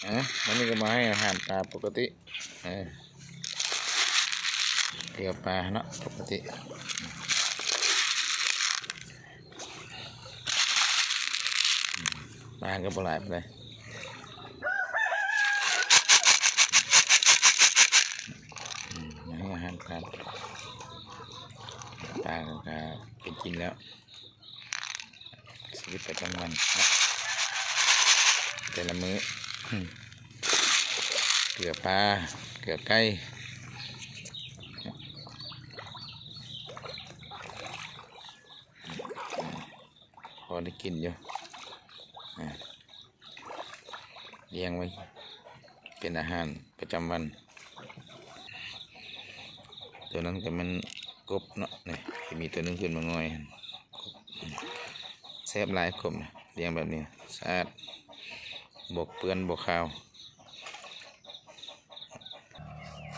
ອ່າ ມື້ນີ້ກໍມາໃຫ້ອາຫານປາປົກກະຕິ ເອີ ເກືອປາເນາະ ປົກກະຕິ ປາກໍບໍ່ຫຼາຍປານໃດ ອືມ ໃຫ້ອາຫານປາ ປາກໍໄປກິນແລ້ວ. ຊີວິດປະຈຳວັນເນາະ ແຕ່ລະມື້ ເກືອປາ ເກືອໄກ່ ພໍໄດ້ກິນຢູ່ ອາ ລ້ຽງໄວ້ເປັນອາຫານປະຈຳວັນ. ຕົວນັ້ນກໍແມ່ນກົບເນາະ ນີ້ ມີຕົວໜຶ່ງຂຶ້ນມາງ່ອຍ ແຊບຫຼາຍກົບນະ ລ້ຽງແບບນີ້ສະອາດ ບໍ່ເປື້ອນບໍ່ຄາວ.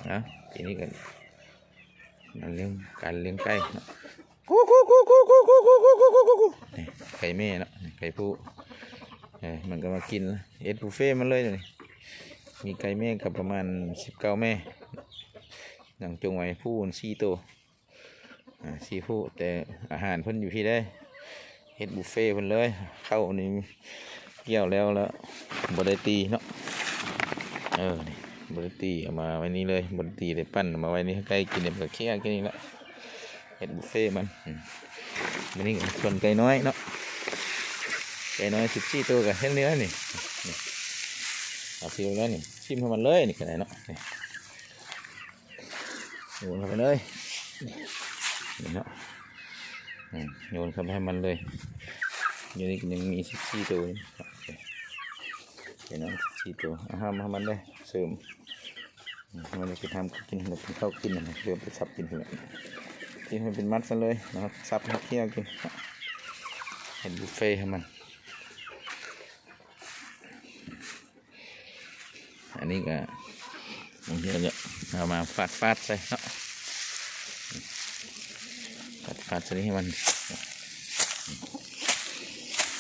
ເອົາ ທີນີ້ກໍມາເລື່ອງການລ້ຽງໄກ່ເນາະ ກຸໆໆໆ ນີ້ ໄກ່ແມ່ເນາະ ໄກ່ຜູ້ ເອີ ມັນກໍມາກິນ ເຮັດບຸບເຟມັນເລີຍນີ້ ມີໄກ່ແມ່ກໍປະມານສິບເກົ້າແມ່ ຍັງຈົ່ງໄວ້ຜູ້ສີ່ໂຕ ອ່າ ສີ່ຜູ້ ແຕ່ອາຫານເພິ່ນຢູ່ພີ້ເດ້ ເຮັດບຸບເຟເພິ່ນເລີຍ ເຂົ້ານີ້ກ່ຽວແລ້ວ ແລ້ວບໍ່ໄດ້ຕີເນາະ ເອີ ນີ້ ບໍ່ໄດ້ຕີ ເອົາມາໄວ້ນີ້ເລີຍ ບໍ່ໄດ້ຕີ ໄດ້ປັ້ນ ເອົາມາໄວ້ນີ້ໃຫ້ໄກ່ກິນ ແລ້ວກໍເຄຍກິນນີ້ລະ ເຮັດບຸບເຟມັນ ອືມ ມື້ນີ້ກໍຊວນໄກ່ນ້ອຍເນາະ ໄກ່ນ້ອຍສິບສີ່ໂຕກໍເຮັດນີ້ແຫຼະນີ້ ນີ້ ເອົາຊິມແລ້ວນີ້ ຊິມໃຫ້ມັນເລີຍນີ້ກໍໄດ້ເນາະ ນີ້ ໂຍນເຂົ້າໄປເລີຍ ນີ້ເນາະ ອືມ ໂຍນເຂົ້າໄປໃຫ້ມັນເລີຍ ຢູ່ນີ້ຍັງມີສິບສີ່ໂຕຢູ່ ພີ່ນ້ອງ ສິບສີ່ໂຕ ເອົາໃຫ້ມັນເລີຍ ເສີມ ອືມ ມັນຊິທຳກິນ ກິນເຂົ້າກິນ ເລີ່ມໄປສັບກິນພຸ້ນແຫຼະ ກິນໃຫ້ເປັນມັດຊະເລີຍເນາະ ສັບໃຫ້ເຄຍກິນ ເຮັດບຸບເຟໃຫ້ມັນ. ອັນນີ້ກໍບາງເທື່ອກໍເອົາມາຟາດໆໃສ່ເນາະ ຟາດໆໃສ່ນີ້ໃຫ້ມັນ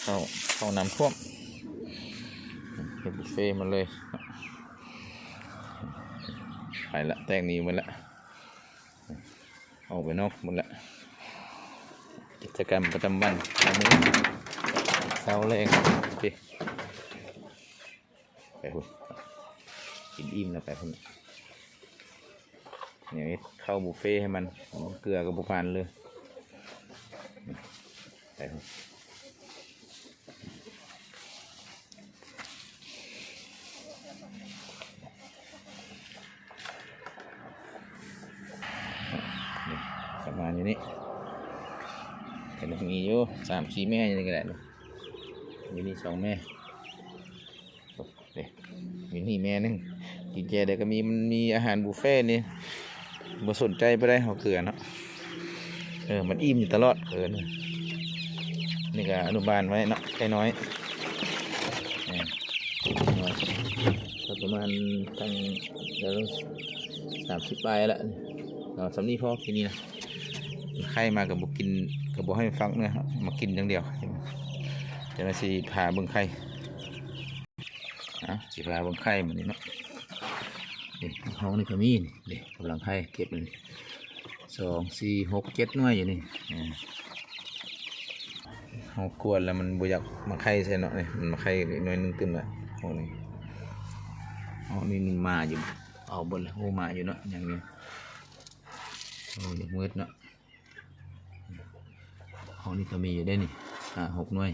ເຂົ້າ ເຂົ້ານ້ຳຖ້ວມ ເຮັດບຸບເຟມັນເລີຍ ໄປລະ ແຕກໜີໝົດລະ ອອກໄປນອກໝົດລະ ກິດຈະກຳປະຈຳວັນ ເຊົ້າແລງ ໂອເຄ. ໄປພຸ້ນ ກິນອີ່ມແລ້ວໄປພຸ້ນ ນີ້ເຮັດເຂົ້າບຸບເຟໃຫ້ມັນ ເກືອກໍບໍ່ຜ່ານເລີຍ ໄປພຸ້ນ ນີ້ ປະມານຢູ່ນີ້ ກໍມີຢູ່ສາມສີ່ແມ່ຢູ່ນີ້ກໍໄດ້ ຢູ່ນີ້ສອງແມ່. ເດ້ ມີນີ້ແມ່ໜຶ່ງ ກິນແຈໃດກໍມີ ມັນມີອາຫານບຸບເຟນີ້ ບໍ່ສົນໃຈປານໃດ ເຮົາເກືອເນາະ ເອີ ມັນອີ່ມຢູ່ຕະຫຼອດ ເອີ ນີ້ກໍອະນຸບານໄວ້ເນາະ ໄກ່ນ້ອຍ ເອີ ກໍປະມານຕັ້ງ ສາມສິບປາຍລະ ເອົາສ່ຳນີ້ພໍ ທີນີ້ນະ ໄຂ່ມາກໍບໍ່ກິນ ກໍບໍ່ໃຫ້ຟັກເນາະ ມາກິນຢ່າງດຽວ ຈະໄດ້ຊິພາເບິ່ງໄຂ່. ອ່ະ ຊິພາເບິ່ງໄຂ່ມື້ນີ້ເນາະ ນີ້ ຫ້ອງນີ້ກໍມີນີ້ ນີ້ ກຳລັງໄຂ່ ເກັບນີ້ ສອງ ສີ່ ຫົກ ເຈັດໜ່ວຍຢູ່ນີ້ ອ່າ ເຮົາກວດແລ້ວມັນບໍ່ຢາກມາໄຂ່ໃສ່ເນາະ ນີ້ ມັນມາໄຂ່ອີກໜ່ວຍໜຶ່ງຕື່ມລະ ຫ້ອງນີ້ ຫ້ອງນີ້ມັນມາຢູ່ ເອົາເບິດແລ້ວ ໂອ້ ມາຢູ່ເນາະ ຍັງຢູ່ ໂອ້ ຍັງມືດເນາະ ຫ້ອງນີ້ກໍມີຢູ່ເດ້ນີ້ ຫ້າ ຫົກໜ່ວຍ.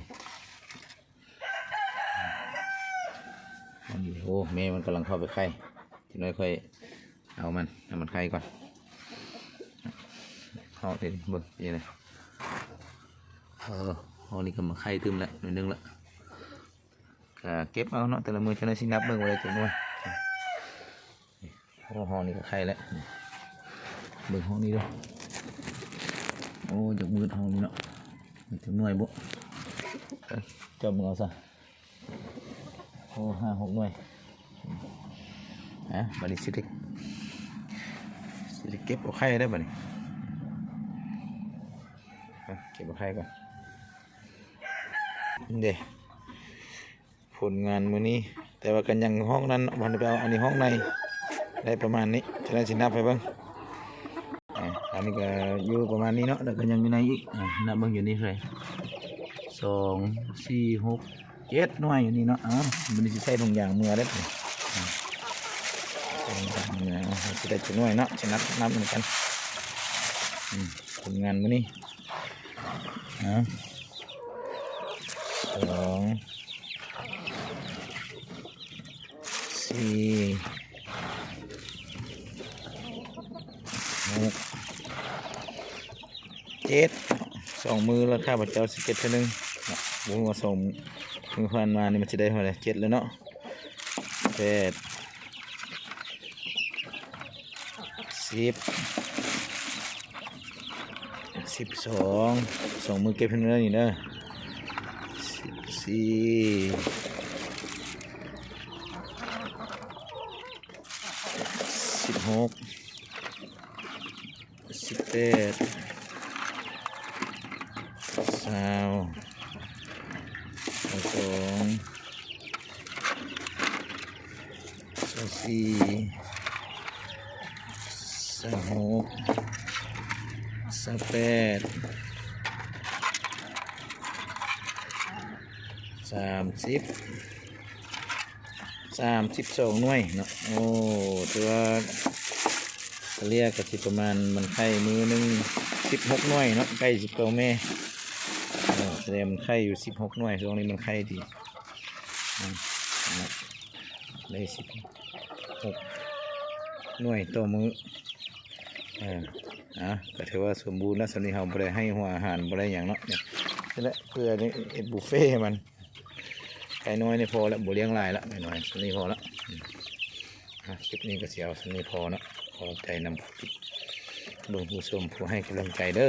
ອັນນີ້ ໂອ້ ແມ່ມັນກຳລັງເຂົ້າໄປໄຂ່ ຈັກໜ້ອຍຄ່ອຍເອົາມັນ ໃຫ້ມັນໄຂ່ກ່ອນ ເຮົາເບິ່ງນີ້ນະ ເອີ ເຮົານີ້ກໍມາໄຂ່ຕື່ມລະໜ້ອຍໜຶ່ງລະ ກະເກັບເອົາເນາະ ແຕ່ລະມື້ ຈັກໜ້ອຍຊິນັບເບິ່ງວ່າໄດ້ຈັກໜ່ວຍ. ໂອ້ ຫ້ອງນີ້ກໍໄຂ່ແລ້ວ ເບິ່ງຫ້ອງນີ້ເດີ ໂອ້ ຈັກມືດຫ້ອງນີ້ເນາະ ຈັກໜ່ວຍບໍ່ ເຈົ້າເບິ່ງເອົາຊະ ໂອ້ ຫ້າຫົກໜ່ວຍ ອ່ະ ບາດນີ້ຊິໄດ້ ຊິໄດ້ເກັບເອົາໄຂ່ໄດ້ບາດນີ້ ເກັບເອົາໄຂ່ກ່ອນ ເດ້. ຜົນງານມື້ນີ້ ແຕ່ວ່າກໍຍັງຫ້ອງນັ້ນ ບໍ່ທັນໄດ້ໄປເອົາ ອັນນີ້ຫ້ອງໃນ ໄດ້ປະມານນີ້ ຈະໄດ້ຊິນັບໃຫ້ເບິ່ງ. ອ່າ ອັນນີ້ກໍຢູ່ປະມານນີ້ເນາະ ແລ້ວກໍຍັງຢູ່ໃນອີກ ອ່າ ນັບເບິ່ງຢູ່ນີ້ເທົ່າໃດ ສອງ ສີ່ ຫົກ ເຈັດໜ່ວຍຢູ່ນີ້ເນາະ. ເອົ້າ ມື້ນີ້ຊິໃສ່ຖົງຢາງເມືອເດ້ ໃສ່ຖົງຢາງເມືອ ຊິໄດ້ຈັກໜ່ວຍເນາະ ຊິນັບ ນັບນຳກັນ. ອືມ ຜົນງານມື້ນີ້ ເອົ້າ ສອງ ສີ່ ຫົກ ເຈັດ ສອງມື້ແລ້ວ ຂ້າພະເຈົ້າຊິເກັບເທື່ອໜຶ່ງເນາະ. ບໍ່ຮູ້ວ່າສອງມື້ຜ່ານມານີ້ມັນຊິໄດ້ເທົ່າໃດ ເຈັດແລ້ວເນາະ ແປດ ສິບ ສິບສອງ ສອງມື້ເກັບເທົ່ານັ້ນນີ້ເດີ ສິບສີ່ ສິບຫົກ ສິບແປດ ຊາວ ຊາວສອງ ຊາວສີ່ ຊາວຫົກ ຊາວແປດ ສາມສິບ ສາມສິບສອງໜ່ວຍເນາະ. ໂອ້ ຖືວ່າສະເລ່ຍກໍຊິປະມານ ມັນໄຂ່ມື້ໜຶ່ງສິບຫົກໜ່ວຍເນາະ ໄກ່ສິບເກົ້າແມ່. ເອີ ສະແດງມັນໄຂ່ຢູ່ສິບຫົກໜ່ວຍ ຊ່ວງນີ້ມັນໄຂ່ດີ ອືມ ເນາະ ໄດ້ສິບຫົກໜ່ວຍຕໍ່ມື້. ເອີ ອ່າ ກໍຖືວ່າສົມບູນແລ້ວ. ສ່ຳນີ້ເຮົາບໍ່ໄດ້ໃຫ້ຫົວອາຫານ ບໍ່ໄດ້ຫຍັງເນາະ ນີ້ແຫຼະ ເພື່ອເຮັດບຸບເຟໃຫ້ມັນ. ໄກ່ນ້ອຍນີ້ພໍແລ້ວ ບໍ່ລ້ຽງຫຼາຍລະ ໄກ່ນ້ອຍ ສ່ຳນີ້ພໍລະ. ອືມ ອ່າ ຄລິບນີ້ກໍຊິເອົາສ່ຳນີ້ພໍເນາະ. ຂໍຂອບໃຈນຳຜູ້ເບິ່ງຜູ້ຊົມ ຜູ້ໃຫ້ກຳລັງໃຈເດີ.